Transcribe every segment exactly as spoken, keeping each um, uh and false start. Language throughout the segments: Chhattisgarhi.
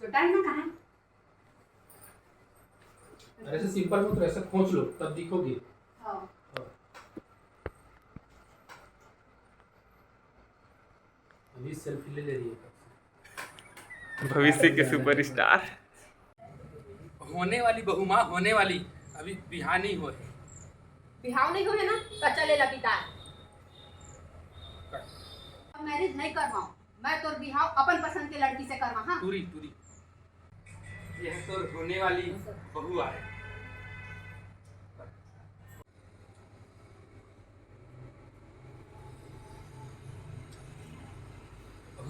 छोटा है ना, कहाँ है? अरे, ऐसे सिंपल में तो ऐसे खोंच लो, तब दिखोगे। हाँ। हाँ। अभी सेल्फी ले ले रही है। भविष्य के सुपरस्टार। होने वाली बहू माँ, होने वाली, अभी बिहाव नहीं होए। बिहाव नहीं होए ना, तो चले ला बिदार। अब मैरिज नहीं करवाऊँ, मैं तोर बिहाव अपन पसंद के लड़की से करवा। हाँ, टूरी, टूरी। यह तोर होने वाली बहू आए।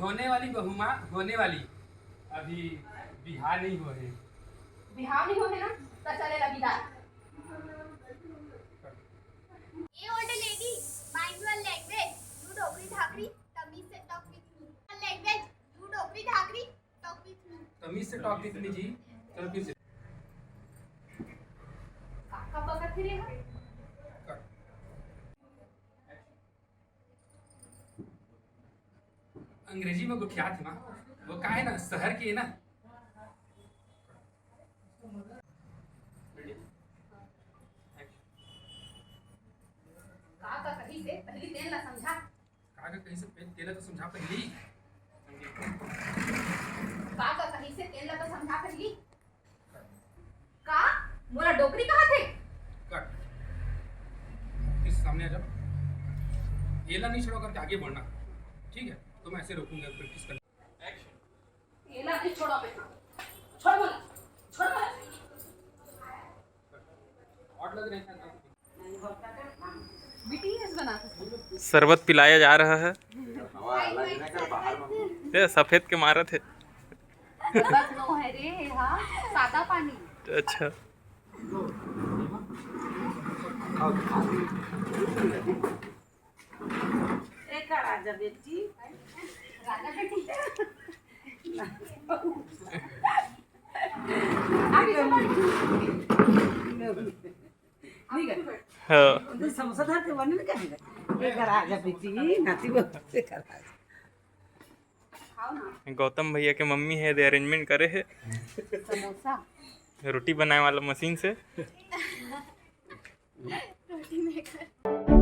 होने वाली बहू माँ, होने वाली, अभी बिहाव नहीं होए। बिहाव नहीं होए ना, तो चले ला बिदार। A old lady, mind your language, you डोकरी धाकरी, तमीज से talk with me. Language, you डोकरी धाकरी, टॉक विथ मी। तमीज से टॉक विथ मी जी। चलो फिर से। का, का बकत रे? अंग्रेजी में कुख्यात है माँ, वो का है ना, शहर की है ना। का का कही से पहली तेन ला समझा। का का कही से पे-, तेला तो समझा पहली। का का कही से तेला तो समझा पहली। का? मोला डोकरी कहा थे? कट। प्लीज सामने आ जाओ। एला नहीं छोड़ो करके आगे बढ़ना, ठीक है? तो मैं ऐसे रोकूंगा, प्रैक्टिस कर। एला नहीं छोड़ो मैं। छोड़ बोला, छोड़ बोला। शॉट लग रहे हैं। बीटीएस बना सकते। शरबत पिलाया जा रहा है। ये सफेद के मारत है। शरबत नो है रे, हाँ, सादा पानी। अच्छा। एक राजा बेटी। राजा बेटी। आगे चलो। ठीक है। हाँ। तो समोसा था तो बने ना कहेगा। एक राजा बेटी, नाती बहू, एक राजा। खाओ ना। गौतम भैया के मम्मी है, दे अरेंजमेंट करे है। समोसा। रोटी बनाए वाला मशीन से। रोटी मेकर।